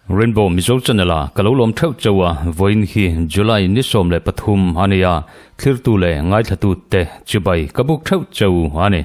Rainbow Mizo Channel a ka lo lawm theuh cheu a, vawiin hi July ni 13 a ni a, thlirtu leh ngaithlatu te chibai ka buk theuh cheu a ni.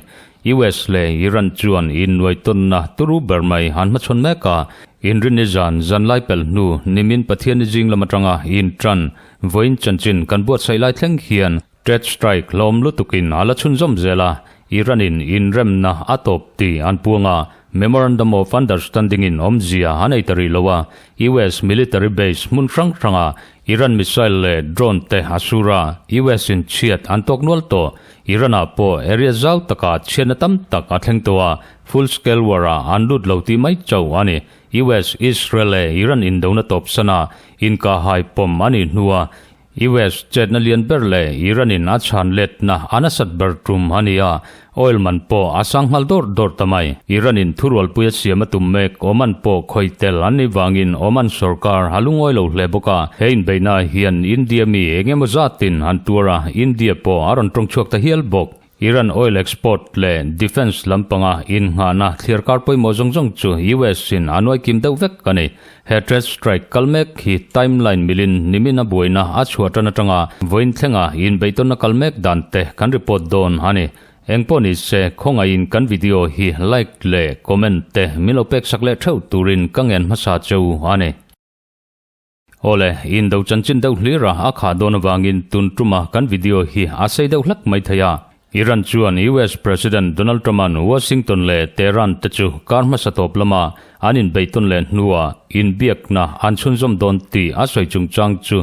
US leh Iran chuan innuaitawnna turu ber mai an hmachhawn mek a, Inrinni zan zanlai pelh hnu nimin Pathianni zing lam atanga intran vawiin chanchin kan buatsaih lai thleng hian Trade strike hlawm lutukin a la chhunzawm zel a, Iran-in inremna a tawp tih an puang a, Memorandum of Understanding-in awmzia an ei ta rih lo a, US military base hmun hrang hranga Iran missile leh drone te a sur a, US-in chhiat an tawk nual tawh. Iran-ah pawh area zau takah chhiatna tam tak a thleng tawh a, full scale war-ah an lut lo tih mai chauh a ni. US, Israel leh Iran indona tawp sana inkahhai pawm a nih hnua US chetna lian ber leh Iran-in a chhan letna a nasat ber tum a ni a, oil man pawh a sang nghal dawrh dawrh ta mai. Iran-in thurualpui a siam a tum mek, Oman pawh khawih tel an nih vangin Oman sorkar a lungawi lo hle bawk a. He inbeihna hian India mi eng emaw zatin an tuar a, India pawh a rawn tawng chhuak ta hial bawk. Iran oil export leh defence lampanga innghahna thliarkar pawimawh zawng zawng chu US in a nuaikim deuh vek a ni. He trade strike kal mek hi timeline milin nimin a buaina a chhuah tan atanga vawiin thlenga inbeihtawnna kal mek dan te kan report dawn a ni. Engpawh ni se, khawngaihin kan video hi like leh comment te min lo pek sak leh theuh turin ka ngen hmasa cheu a ni. Awle, indo chanchin deuh hlir a, a khah dawn avangin tun tuma kan video hi a sei deuh hlek mai thei a. Iran chuan US President Donald Trump-a'n Washington leh Tehran te chu kar hmasa tawp lama an inbeihtawn leh hnuah inbiakna an chhunzawm dawn tih a sawi chungchang chu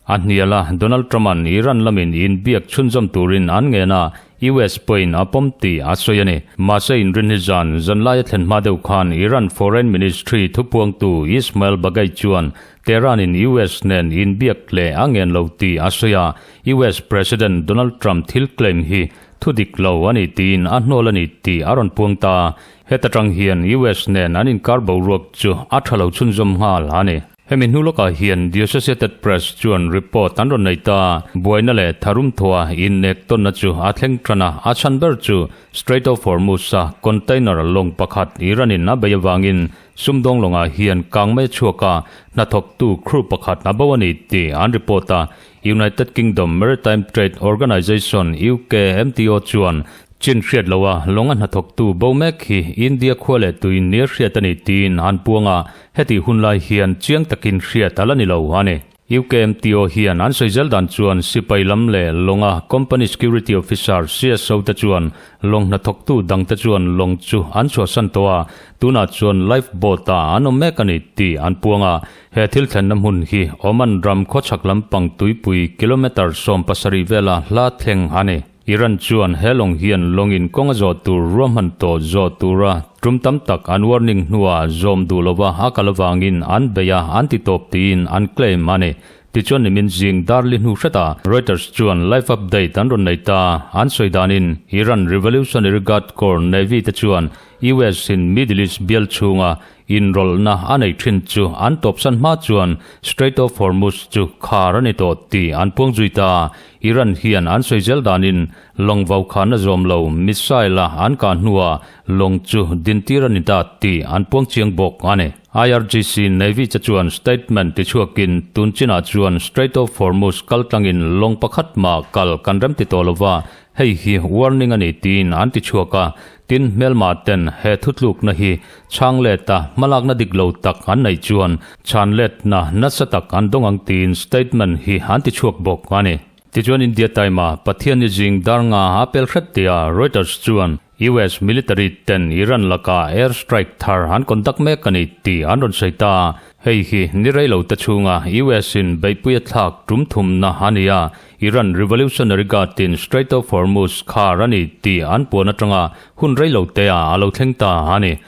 a hnial a. Donald Trump-a'n Iran lamin inbiak chhunzawm turin an ngen a, US pawhin a pawm tih a sawi a ni. Mahse inrin hi zan zanlai a thlen hma deuh khan Iran Foreign Ministry thupuangtu Ismail Baghaei chuan Tehran-in US nen inbiak leh a ngen lo tih a sawi a, US President Donald Trump thil claim hi thu dik lo a ni tiin a hnawl a ni tih a rawn puang ta. Heta tang hian US nen an inkar boruak chu a tha lo chhunzawm nghal a ni. Hemi hnu lawkah hian The Associated Press chuan report an rawn nei ta. Buaina leh tharum thua innek tawnna chu a thleng tan a, a chhan ber chu Strait of Hormuz-a container lawng pakhat Iran-in a bei avangin sumdawng lawngah hian kangmei a chhuak a, hnathawktu crew pakhat a bo a ni tih an report a. United Kingdom Maritime Trade Organisation, UKMTO, chuan Chin hriat lo a, lawng a hnathawktu bo mek hi India khua leh tuin nia hriat a ni tiin an puang a, hetih hun lai hian chiang takin hriat a la ni lo a ni. UKMTO hian an sawi zel dan chuan sipai lam leh lawnga Company Security Officer, CSO, te chuan lawng hnathawktu dangte chuan lawng chu an chhuahsan tawh a, tunah chuan life boat ah an awm mek a ni tih an puang a. He thil thlenna hmun hi Oman ram khawchhak lampang tuipui kilometre 70 vela hla thleng a ni. Iran chuan he lawng hian lawngin kawng a zawh tur ruahman tawh zawh tura tum tam tak an warning hnuah zawm duh lova a kal avangin an bei a, an ti tawp tiin an claim a ni. Tichuan nimin zing darli hnu hretah Reuters chuan live update an rawn nei ta. An sawi danin Iran Revolutionary Guard Corps Navy te chuan US in Middle East bial chhunga Inrawlhna a nei thin chu an tawpsan hma chuan Strait of Hormuz chu khar a ni tawh tih an puang zui ta. Iran hian an sawi zel danin lawng vaukhana zawm lo missile-a an kah hnuah lawng chu dintir a ni ta tih an puang chiang bawk a ni. IRGC Navy che chuan statement tichhuakin tun chinah chuan Strait of Hormuz kaltlangin lawng pakhat mah kal kan remti tawh lova, hei hi warning a ni tiin an tichhuak a. Tin, hmelma ten he thutlukna hi chhang let a hmalakna dik lo tak an neih chuan chhan letna nasa tak an dawng ang tiin statement hi an ti chhuak bawk a ni. Tichuan India Time-a Pathianni zing dar nga a pel hret tia Reuters chuan US military ten Iran lakah air strike thar an conduct mek a ni tih an rawn sawi ta. Hei hi ni rei lo te chhunga US in beihpui a thlak tum thumna a ni a, Iran Revolutionary Guard in Strait of Hormuz khar a ni tih an puan atanga hun rei lo te ah a lo thleng ta a ni.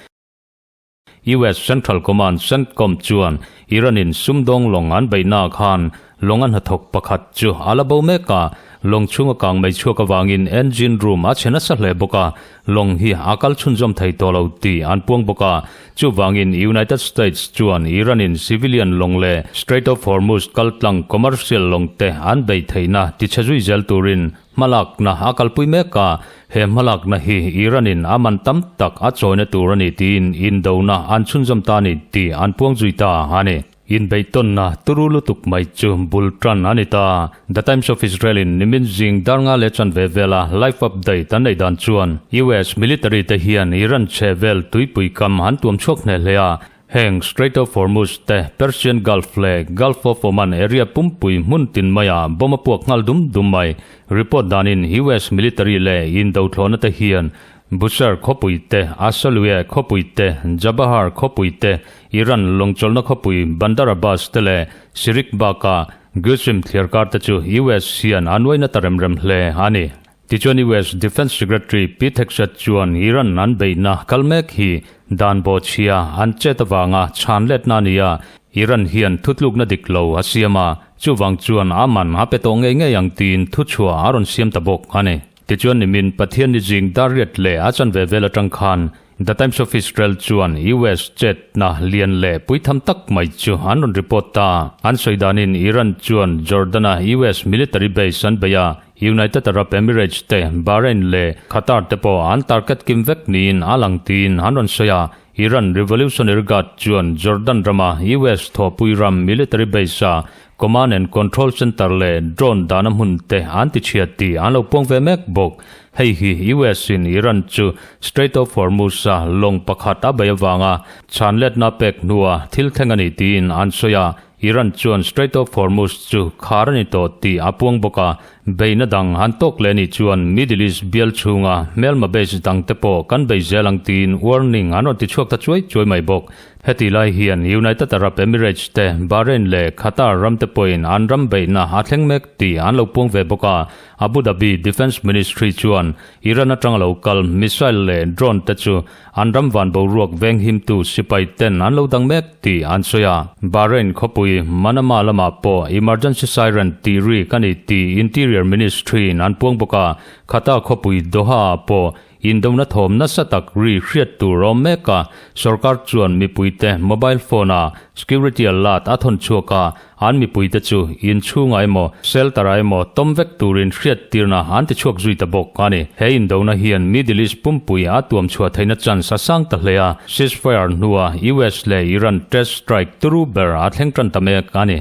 US Central Command, CENTCOM, chuan Iran in sumdawng lawng an beihna khan lawng a hnathawk pakhat chu a la bo mek a, Lawng chhunga kang mai chhuak avangin engine room a chhe nasa hle bawk a, lawng hi a kal chhunzawm thei tawh lo tih an puang bawk a. Chuvangin United States chuan Iran-in civilian lawng leh Strait of Hormuz kaltlang commercial lawng te an beih theihna tichhe zui zel turin hmalakna a kalpui mek a, he hmalakna hi Iran-in a man tam tak a chawina tur a ni tiin indona an chhunzawm ta a ni tih an puang zui ta a ni. Inbeihtawnna turu lutuk mai chu bul tan a ni ta. The Times of Israel-in nimin zing dar nga leh chanve vela live update an neih dan chuan US military te hian Iran chhe vel tuipui kam an tuam chhuak hneh hle a, heng Strait of Hormuz te, Persian Gulf leh Gulf of Oman area pumpui hmun tin maiah bomb a puak nghal dum dum mai. Report danin US military leh indothlawhna te hian Bushehr khawpui te, Asaluyeh khawpui te, Jabahar khawpui te, Iran lawngchawlhna khawpui Bandar Abbas te leh Sirik bakah Gushim thliarkar te chu US hian a nuaina ta rem rem hle a ni. Tichuan US Defence Secretary Pete Hegseth chuan Iran an beihna kal mek hi dan bawhchhia an chet avanga chhan letna a ni a, Iran hian thutlukna dik lo a siam a, chuvang chuan a man a pe tawh ngei ngei ang tiin thuchhuah a rawn siam ta bawk a ni. Tichuan nimin Pathian ni zing dar riat leh a chanve vel atang khan The Times of Israel chuan US chetna lian leh puitham tak mai chu an rawn report ta. An sawi danin Iran chuan Jordan-a US military base an bei a, United Arab Emirates te, Bahrain leh Qatar te pawh an target kim vek niin a lang tiin an rawn sawi a. Iran Revolutionary Guard chuan Jordan rama US thawhpui ram military base-a Command and Control Center leh drone dahna hmun te an ti chhia tih an lo puang ve mek bawk. Hei hi US in Iran chu Strait of Hormuz-a lawng pakhat a bei avanga chhanletna pek hnua thil thleng a ni tiin an sawi a. Iran chuan Strait of Hormuz chu khar a ni tawh tih a puang bawk a. Beihna dang an tawk leh anih chuan Middle East bial chhunga hmelma base dang te pawh kan bei zel ang tiin warning an rawn ti chhuak ta chuai chuai mai bawk. Heti lai hian United Arab Emirates te, Bahrain leh Qatar ram te pawhin an ram beihna a thleng mek tih an lo puang ve bawk a. Abu Dhabi Defence Ministry chuan Iran atanga lo kal missile leh drone te chu an ram van boruak venghimtu sipai ten an lo dang mek tih an sawi a. Bahrain khawpui Manama lamah pawh emergency siren tih rik a ni tih Interior Ministry in an puang bawk a. Qatar khawpui Doha ah pawh Indona thawm nasa tak ri hriat tur awm mek a, sorkar chuan mipuite mobile phone-a security alert a thawn chhuak a, an mipuite chu inchhungah emaw shelter-ah emaw tawm vek turin hriat tirna an ti chhuak zui ta bawk a ni. He indona hian Middle East pumpui a tuam chhuah theihna chance a sang ta hle a, ceasefire hnua US leh Iran test strike turu ber a thleng tan ta mek a ni.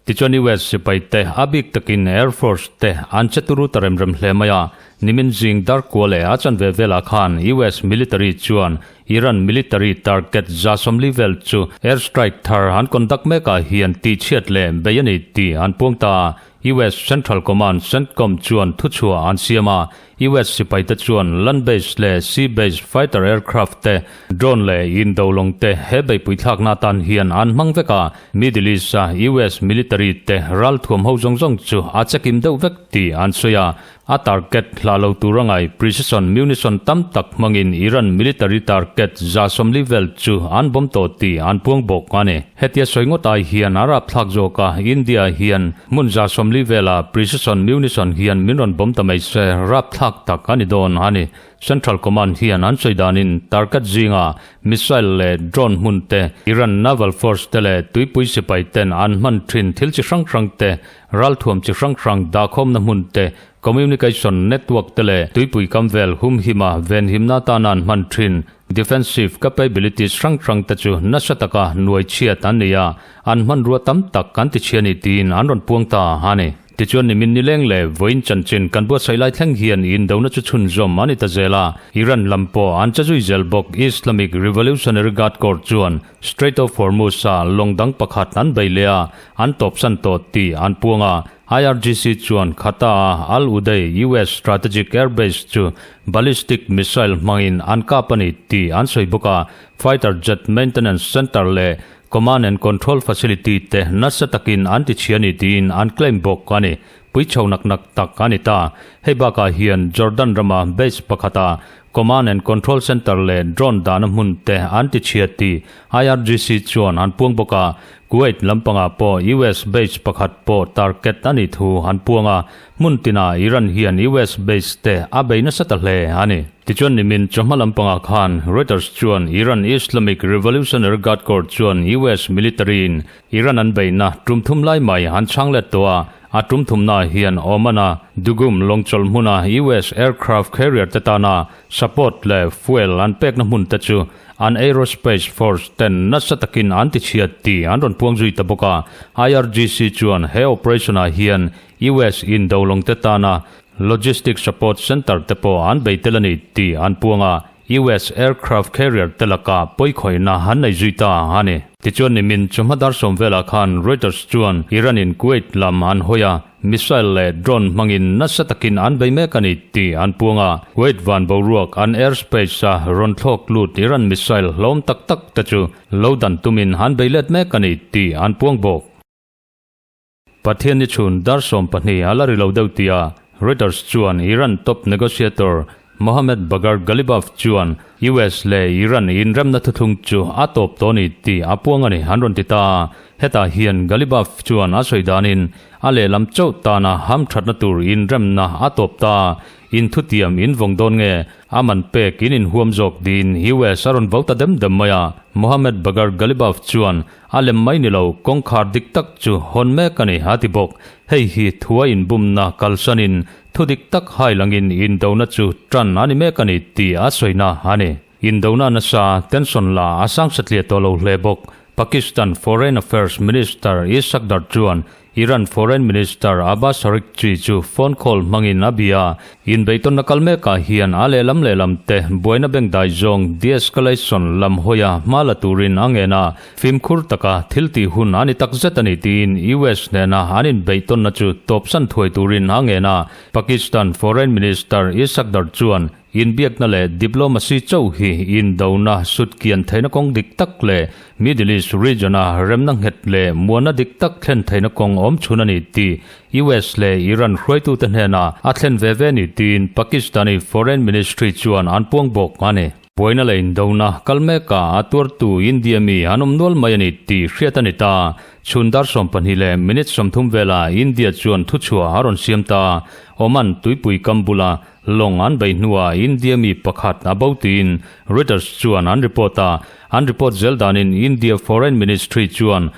Tichuan US sipai te, a bik takin Air Force te an che turu ta rem rem hle mai a. Nimin zing darkua leh a chanve velah khan US military chuan Iran military target 140 vel chu air strike thar an conduct mekah hian tihchhiat leh bei a ni tih an puang ta a. US Central Command, CENTCOM, chuan thuchhuah an siam a. US sipaite chuan land base leh sea base fighter aircraft te, drone leh indo lawng te he beihpui thlakna atan hian an hmang vek a, Middle East a US military te ralthuam ho zawng zawng chu a check-in deuh vek tih an sawi a, a target hlah lo tur a ngai precision munition tam tak hmangin Iran military target 140 vel chu an bomb tawh tih an puang bawk a ni. Hetia sawi ngawt ai hian a rapthlak zawk a, India hian Hmun 140 vela precision munition hian min rawn bawm ta mai se, rapthlak tak a ni dawn a ni. Central Command hian an sawi danin target zinga missile leh drone hmun te, Iran naval force te leh tuipui sipai ten an hman thin thil chi hrang hrang te, ralthuam chi hrang hrang dahkhawmna hmun te, communication network te leh tuipui kam vel humhima venhimna atana an hman thin Defensive capabilities hrang hrang te chu nasa taka nuai chhiat an nei a, an hmanrua tam tak kan ti chhia ni tiin an rawn puang ta a ni. Tichuan nimin nileng leh vawiin chanchin kan buatsaih lai thleng hian indona chu chhunzawm a ni ta zel a, Iran lam pawh an che zui zel bawk. Islamic Revolutionary Guard Corps chuan Strait of Hormuz-a lawng dang pakhat an bei leh a, an tawpsan tawh tih an puang a. IRGC chuan Qatar-a Al Udeid US Strategic Air Base chu ballistic missile hmangin an kap a ni tih an sawi bawk a, fighter jet maintenance center leh command and control facility te nasa takin an ti chhia a ni tiin an claim bawk a ni. Pui chho nak nak tak a ni ta. Hei bakah hian Jordan rama base pakhata command and control center leh drone dahna hmun te an ti chhia tih IRGC chuan an puang bawk a. Kuwait lampangah pawh US base pakhat pawh target a nih thu an puang a, hmun tinah Iran hian US base te a bei nasa ta hle a ni. Tichuan nimin chawhma lampangah khan Reuters chuan Iran Islamic Revolutionary Guard Corps chuan US military in Iran an beihna tum thum lai mai an chhang let tawh a, a tum thumnaah hian Oman-a Dugum lawngchawlh hmuna US aircraft carrier te tana support leh fuel an pekna hmun te chu an Aerospace Force ten nasa takin an tichhiat tih an rawn puang zui ta bawk a. IRGC chuan he operation-ah hian US indolawng te tana Logistic Support Center te pawh an bei tel a ni tih an puang a, US aircraft carrier te lakah pawikhawihna an nei zui ta a ni. Tichuan nimin chawhma dar sawm velah khan Reuters chuan Iran-in Kuwait lam an hawi a, missile leh drone hmangin nasa takin an bei mek a ni tih an puang a. Kuwait van boruak an airspace a rawn thlawk lut Iran missile hlawm tak tak te chu lo dan tumin an bei let mek a ni tih an puang bawk. Pathian ni chhun dar 12 a la ri lo deuh tia Reuters chuan Iran top negotiator Mohammad Bagher Ghalibaf chuan US leh Iran inremna thuthlung chu a tawp tawh a ni tih a puang a ni an rawn ti ta. Hetah hian Ghalibaf chuan a sawi danin a lehlam chauh tana hamthatna tur inremna a tawp ta. Inthutiam in vawng dawn nge? A man pek in inhuam zawk tiin US a rawn vo ta dem dem mai a. Mohammad Bagher Ghalibaf chuan A lem mai ni lo, kawngkhar dik tak chu hawn mek a ni, a ti bawk. Hei hi thua inbumna kalsanin thu dik tak hai langin indona chu tan a ni mek a ni tih a sawina a ni. Indona nasa tension la a sang satliah tawh lo hle bawk. Pakistan Foreign Affairs Minister Ishaq Dar chuan Iran Foreign Minister Abbas Araghchi chu phone call hmangin a bia. Inbeihtawnna kal mekah hian a lehlam lehlam te buaina bengdai zawng de-escalation lam hawia hma la turin a ngen a, fimkhur taka thil tih hun a ni tak zet a ni tiin US hnena an inbeihtawnna chu tawpsan thuai turin a ngen a. Pakistan Foreign Minister Ishaq Dar chuan Inbiakna leh diplomacy chauh hi indona sutkian theihna kawng dik tak leh Middle East region-a remna nghet leh muanna dik tak thlen theihna kawng awm chhun a ni tih US leh Iran hruaitute hnenah a thlen ve ve ni tiin Pakistani Foreign Ministry chuan an puang bawk a ni. Buaina leh indona kal mekah a tuartu India mi an awm nual mai a ni tih hriat a ni ta. Chhun dar 12 leh minute 30 velah India chuan thuchhuah a rawn siam ta. Oman tuipui kam bula Lawng an bei hnuah India mi pakhat a bo tiin Reuters chuan an report a. An report zel danin India Foreign Ministry chuan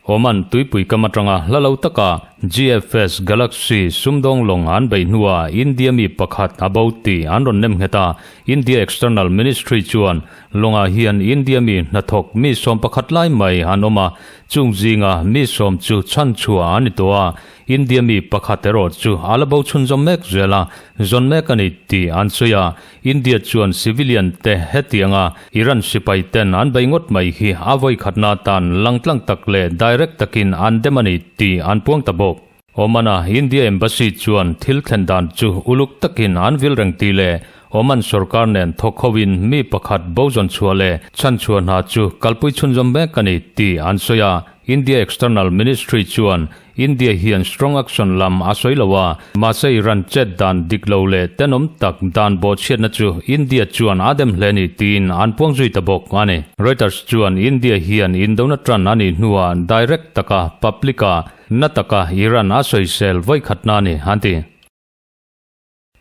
Oman tuipui kam atanga hla lo taka GFS Galaxy sumdawng lawng an bei hnuah India mi pakhat a bo tih an rawn nem nghet a. India External Ministry chuan lawngah hian India mi hnathawk mi 11 lai mai an awm a, chung zinga mi 10 chu chhanchhuah an ni tawh a. India mi pakhat erawh chu a la bo chhunzawm mek zel a, zawn mek a ni tih an sawi a. India chuan civilian te hetianga Iran sipai ten an bei ngawt mai hi a vawi khatna atan langtlang tak leh direct takin an dem a ni tih an puang ta bawk. Oman-a India Embassy chuan thil thlen dan chu uluk takin an vil reng tih leh Oman sorkar nen thawk hovin mi pakhat bo zawn chhuah leh chhanchhuah hna chu kalpui chhunzawm mek a ni tih an sawi a. India External Ministry chuan India hian strong action lam a sawi lo a, mahse Iran chet dan dik lo leh tenawm tak dan bawhchhiatna chu India chuan a dem hle ni tiin an puang zui ta bawk a ni. Reuters chuan India hian indona tan a nih hnuah direct taka public-a na taka Iran a sawisel vawikhatna a ni an ti.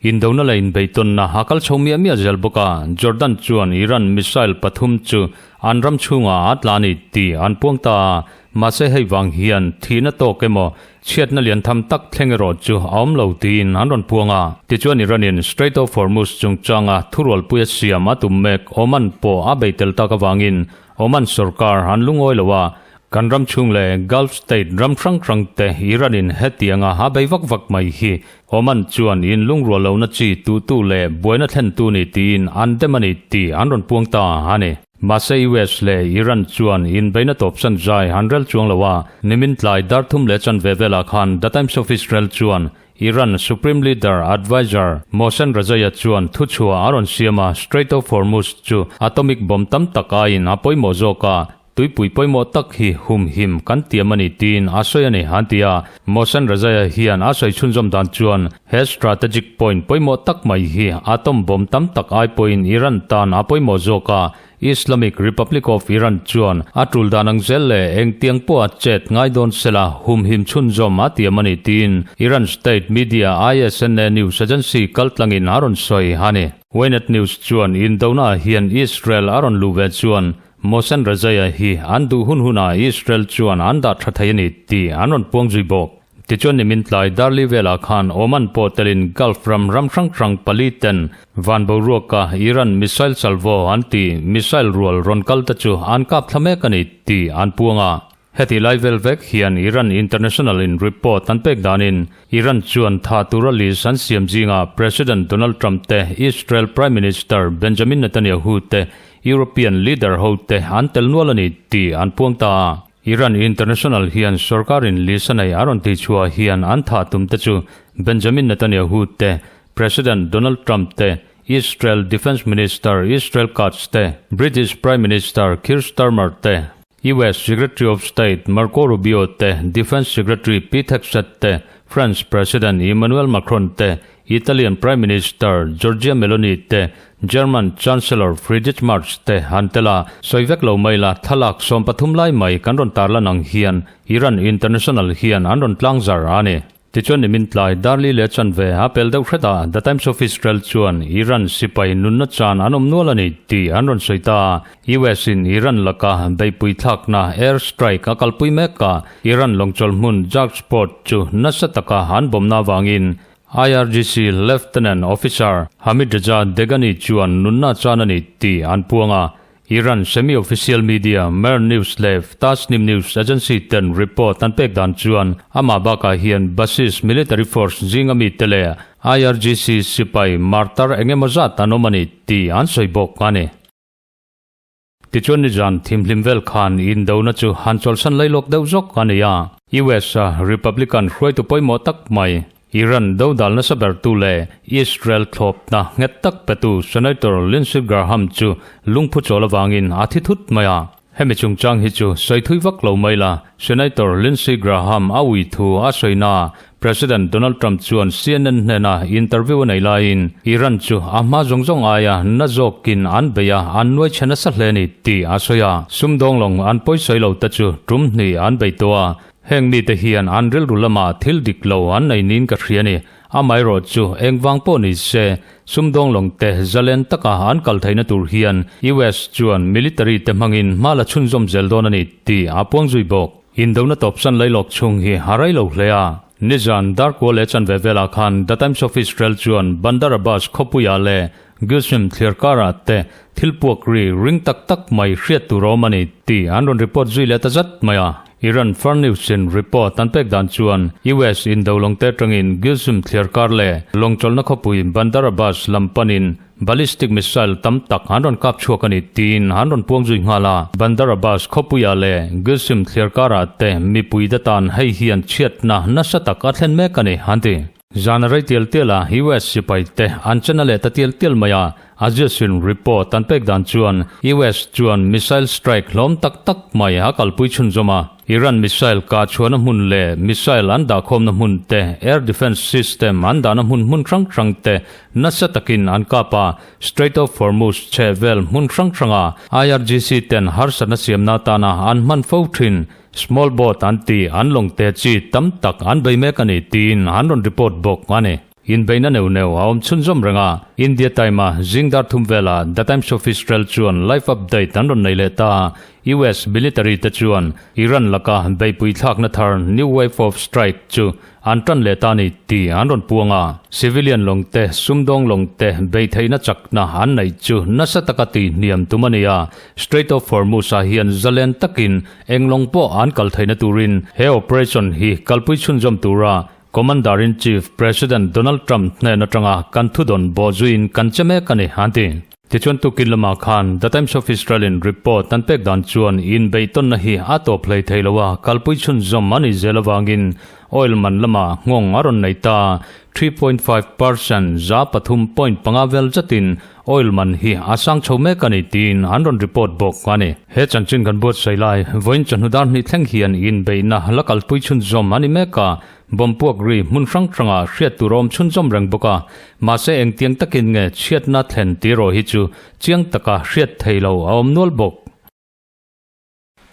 Indona leh inbeihtawnna a kal chho miah miah zel bawk a, Jordan chuan Iran missile pathum chu an ram chhungah a tla a ni tih an puang ta a, mahse hei vang hian thihna tawk emaw chhiatna lian tham tak thleng erawh chu a awm lo tiin an rawn puang a. Tichuan Iran-in Strait of Hormuz chungchanga thurualpui a siam a tum mek Oman pawh a bei tel tak avangin Oman sorkar an lungawi lo a, kan ram chhung leh Gulf state ram hrang hrang te Iran-in hetianga a bei vak vak mai hi Oman chuan in lungrual lohna chi tuhtu leh buaina thlentu ni tiin an dem a ni tih an rawn puang ta a ni. Mahse US leh Iran chuan inbeihna tawpsan zai an rel chuang lo a, nimin tlai dar thum leh chanve velah khan The Times of Israel chuan Iran Supreme Leader Adviser Mohsen Rezaei chuan thuchhuah a rawn siam a, Strait of Hormuz chu atomic bomb tam tak aiin a pawimawh zawk a, tuipui pawimawh tak hi humhim kan tiam a ni tiin a sawi a ni, an ti a. Mohsen Rezaei hian a sawi chhunzawm dan chuan he strategic point pawimawh tak mai hi atom bomb tam tak ai pawhin Iran tan a pawimawh zawk a. Islamic Republic of Iran chuan a tul dan ang zel leh engtiang pawha chet ngai dawn sela humhim chhunzawm a tiam a ni tiin Iran state media ISNA news agency kaltlangin a rawn sawi a ni. Ynet News chuan indona ah hian Israel a rawn luh ve chuan Mohsen Rezaei hi an duh hun hunah Israel chuan an dah tha thei a ni tih an rawn puang zui bawk. Tichuan nimin tlai Darli velah khan Oman pawh telin Gulf ram ram hrang hrang pali ten van boruaka Iran missile salvo an tih missile rual rawn kal te chu an kap thla mek a ni tih an puang a. Heti lai vel vek hian Iran International in report an pek danin Iran chuan tha tura list an siam zingah President Donald Trump te, Israel Prime Minister Benjamin Netanyahu te, European leader ho te an tel nual a ni tih an puang ta a. Iran International hian sorkarin list a nei a rawn tihchhuah hian an thah tum te chu Benjamin Netanyahu te, President Donald Trump te, Israel Defence Minister Israel Katz te, British Prime Minister Keir Starmer te, US Secretary of State Marco Rubio te, Defence Secretary Pete Hegseth te, France President Emmanuel Macron te, Italian Prime Minister Giorgia Meloni te, German Chancellor Friedrich Merz te an tel a, sawi vek lo mai la, thlalak 13 lai mai kan rawn tarlan ang hian Iran International hian an rawn tlang zar a ni. Tichuan nimin tlai Darli leh chanve a pel deuh hret a, The Times of Israel chuan Iran sipai nunna chan an awm nual a ni tih an rawn sawi ta a, US in Iran laka beihpui thlakna air strike a kalpui mek a, Iran lawngchawlh hmun Jacques Port chu nasa taka an bawmna avangin IRGC Lieutenant Officer Hamid Reza Dehghani chuan nunna chan a ni tih an puang a, Iran semi-official media Mehr News leh Tasnim News Agency ten report an pek dan chuan amah bakah hian Basij military force zinga mite leh IRGC sipai martar eng emaw zat an awm a ni tih an sawi bawk a ni. Tichuan nizan thimhlim vel khan indona chu han chawlhsan lailawk deuh zawk a ni a. US a Republican hruaitu pawimawh tak mai, Iran dodal nasa bertu leh Israel thlawpna nghet tak petu Senator Lindsey Graham chu lungphu chawl avangin a thi thut mai a. Hemi chungchang hi chu sawi thui vak lo mai la, Senator Lindsey Graham a ui thu a sawi na President Donald Trump chuan CNN hnena interview a nei laiin Iran chu a hma zawng zawng aia na zawkin an bei a, an nuai chhe nasa hle a ni tih a sawi a. Sumdawng lawng an pawisawi lo te chu tum hnih an bei tawh a, heng mite hian an rilru lamah thil dik lo an nei niin ka hria a ni. Amaherawh chu engvang pawh ni se, sumdawng lawng te zalen taka an kal theihna tur hian US chuan military te hmangin hma la chhunzawm zel dawn a ni tih a puang zui bawk. Indona tawpsan lailawk chhung hi a rei lo hle a. Nizan darkua leh chanve velah khan The Times of Israel chuan Bandar Abbas khawpuiah leh Gilshim thliar karah te thil puak ri ring tak tak mai hriat tur a awm a ni tih an rawn report zui leh ta zat mai a. Iran Far News in report an pek dan chuan US indo lawngte atangin Gilshim thliar kar leh lawngchawlhna khawpui Bandar Abbas lam panin Ballistic missile tam tak an rawn kap chhuak a ni tiin an rawn puang zui nghal a. Bandar Abbas khawpuiah leh Gilsim thliar karah te mipui te tan hei hian chhiatna nasa tak a thlen mek a ni, an ti. Zan a rei tial tial a, US sipai te an chena leh ta tial tial mai a. Aziasin report an pek dan chuan US chuan missile strike hlawm tak tak mai a kalpui chhunzawm a. Iran missile kah chhuahna hmun leh missile an dahkhawmna hmun te, air defence system an dahna hmun hmun hrang hrang te nasa takin an kap a, Strait of Hormuz chheh vel hmun hrang hranga IRGC ten harsatna siamna atana an hman fo thin small boat an tih an lawng te chi tam tak an bei mek a ni tiin an rawn report bawk a ni. Inbeihna neuh neuh a awm chhunzawm reng a, India Time-a zingdar thum velah The Times of Israel chuan live update an rawn nei leh ta a, US military te chuan Iran laka beihpui thlakna thar new wave of strike chu an tan leh ta a ni tih an rawn puang a. Civilian lawng te, sumdawng lawng te beihtheihna chakna an neih chu nasa taka tihhniam tum a ni a, Strait of Hormuz-ah hian zalen takin eng lawng pawh an kal theihna turin he operation hi kalpui chhunzawm tura Commander-in-Chief President Donald Trump hnen atanga kan thudawn bawh zuiin kan che mek a ni, an ti. Tichuan tukin lamah khan The Times of Israel-in report an pek dan chuan inbeihtawnna hi a tawp hlei thei lo a, kalpui chhunzawm a ni zel avangin oil man lamah nghawng a rawn nei ta. 3.5 percent, 3.5 vel zatin. oil man hi a sang chho mek a ni tiin an rawn report bawk a ni. He chanchin kan buatsaih lai, vawiin chawhnu dar hnih thleng hian inbeihna la kalpui chhunzawm a ni mek a, bomb puak ri hmun hrang hrangah hriat tur a awm chhunzawm reng bawk a, mahse engtiang takin nge chhiatna thlen tih erawh hi chu chiang taka hriat thei lo a awm nual bawk.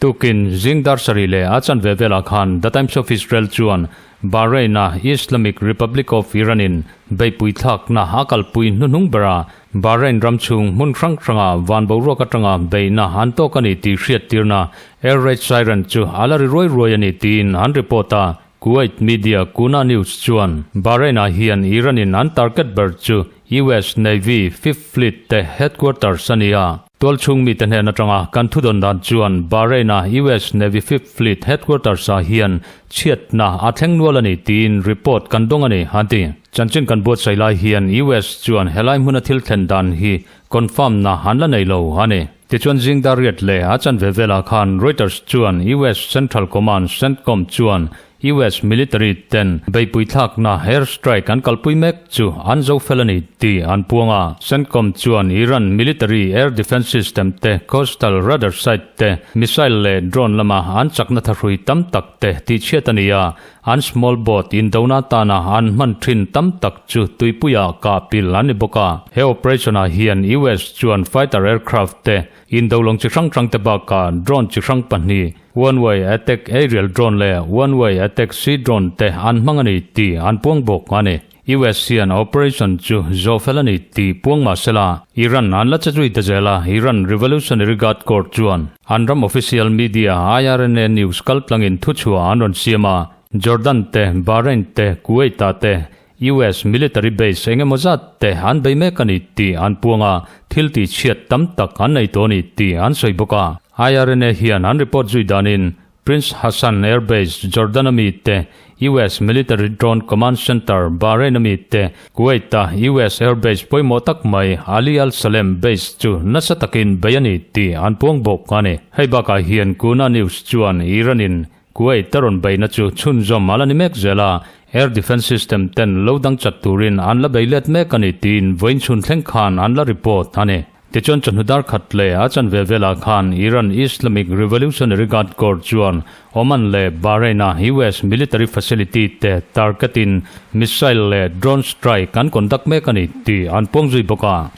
Tukin zing dar sarih leh a chanve velah khan The Times of Israel chuan Bahrain-a Islamic Republic of Iran-in beihpui thlakna a kalpui hnuhnung bera Bahrain ram chhung hmun hrang hranga van boruak atanga beihna an tawk a ni tih hriattirna air raid siren chu a la ri ruai ruai a ni tiin an report a. Kuwait media Kuna News chuan Bahrain-ah hian Iran-in an target ber chu US Navy Fifth Fleet te headquarters a ni a. Tualchhung mite hnen atanga kan thudawn dan chuan Bahrain-a US Navy Fifth Fleet headquarters-ah hian chhiatna a thleng nual a ni tiin report kan dawng a ni, a ti. Chanchin kan buatsaih lai hian US chuan helai hmuna thil thlen dan hi confirm na an la nei lo a ni. Tichuan zing dar riat leh a chanve velah khan Reuters chuan US Central Command, CENTCOM, chuan US military ten beihpui thlakna air strike an kalpui mek chu an zo fel a ni tih an puang a. CENTCOM chuan Iran military air defence system te, coastal radar site te, missile leh drone lama an chakna thahrui tam tak te tihchhiat a ni a, An small boat indona tana an hman thin tam tak chu tuipuiah kah pil an ni bawk a. He operation ah hian US chuan fighter aircraft te, indo lawng chi hrang hrang te bakah drone chi hrang pahnih, one way attack aerial drone leh one way attack sea drone te an hmang a ni tih an puang bawk a ni. US hian operation chu zawh fel a ni tih puang mah sela, Iran an la che zui ta zel a, Iran Revolutionary Guard Corps chuan an ram official media IRNA news kaltlangin thuchhuah an rawn siam a, Jordan te, Bahrain te, Kuwait-ah te US military base eng emaw zat te an bei mek a ni tih an puang a, thil tihchhiat tam tak an nei tawh a ni tih an sawi bawk a. IRNA hian an report zui danin Prince Hassan Air Base, Jordan-a mi te, US Military Drone Command Center, Bahrain-a mi te, Kuwait-a US Air Base pawimawh tak mai Ali Al Salem Base chu nasa takin bei a ni tih an puang bawk a ni. Hei bakah hian Kuna News chuan Iran-in Kuwait a rawn beihna chu chhunzawm a la ni mek zel a, Air Defence System ten lo dang chat turin an la bei let mek a ni tiin vawiin chhun thleng khan an la report a ni. Tichuan chawhnu dar khat leh a chanve velah khan Iran Islamic Revolutionary Guard Corps chuan Oman leh Bahrain-a US military facility te target-in missile leh drone strike an conduct mek a ni tih an puang zui bawk a.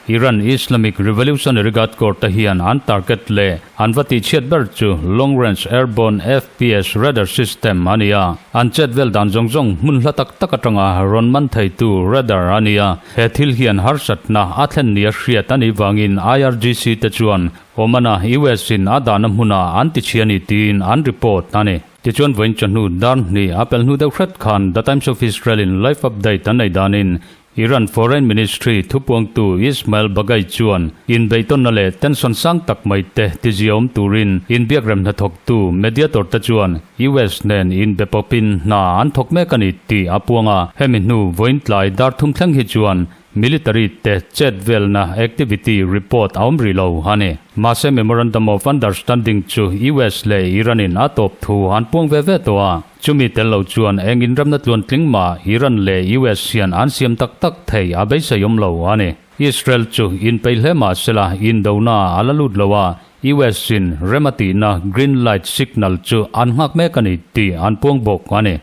Iran Islamic Revolutionary Guard Corps te hian an target leh an va tihchhiat ber chu Long Range Airborne FPS Radar System a ni a. An chet vel dan zawng zawng hmun hla tak tak atanga rawn man theitu radar a ni a. He thil hian harsatna a thlen nia hriat a nih vangin IRGC te chuan Oman-a US-in a dahna hmunah an tichhia a ni tiin an report a ni. Tichuan vawiin chawhnu dar hnih a pel hnu deuh hret khan The Times of Israel-in live update an nei danin Iran Foreign Ministry thupuangtu Ismail Baghaei chuan inbeihtawnna leh tension sang tak mai te tiziaawm turin inbiakrem hnathawktu mediator te chuan US nen inbe pawpin hna an thawk mek a ni tih a puang a. Hemi hnu vawiin tlai dar thum thleng hi chuan military te chet velna activity report a awm rih lo a ni. Mahse Memorandum of Understanding chu US leh Iran-in a tawp thu an puang ve ve tawh a. Chumi tel lo chuan eng inramna tluan tling mah Iran leh US hian an siam tak tak thei a beisei awm lo a ni. Israel chu inpeih hle mah sela indona a la lut lo a, US in rem a tihna green light signal chu an nghak mek a ni tih an puang bawk a ni.